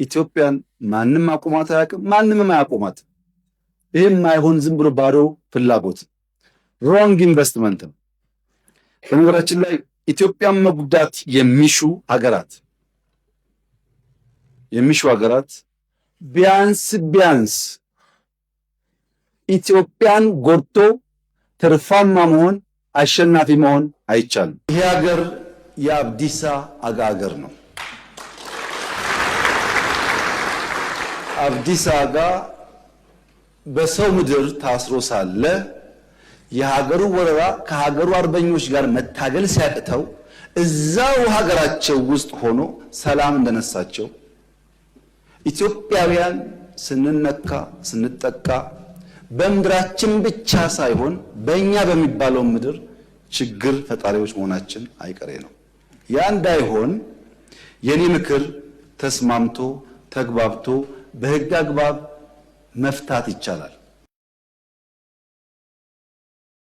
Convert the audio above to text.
ኢትዮጵያን ማንም አቁማት አያውቅም፣ ማንምም አያቆማት። ይህም አይሆን ዝም ብሎ ባዶ ፍላጎት wrong investment ነው። በነገራችን ላይ ኢትዮጵያን መጉዳት የሚሹ ሀገራት ቢያንስ ቢያንስ ኢትዮጵያን ጎድቶ ትርፋማ መሆን፣ አሸናፊ መሆን አይቻልም። ይሄ ሀገር የአብዲሳ አጋ ሀገር ነው። አብዲሳ አጋ በሰው ምድር ታስሮ ሳለ የሀገሩ ወረራ ከሀገሩ አርበኞች ጋር መታገል ሲያቅተው እዛው ሀገራቸው ውስጥ ሆኖ ሰላም እንደነሳቸው፣ ኢትዮጵያውያን ስንነካ ስንጠቃ በምድራችን ብቻ ሳይሆን በእኛ በሚባለው ምድር ችግር ፈጣሪዎች መሆናችን አይቀሬ ነው። ያ እንዳይሆን የኔ ምክር ተስማምቶ ተግባብቶ በሕግ አግባብ መፍታት ይቻላል።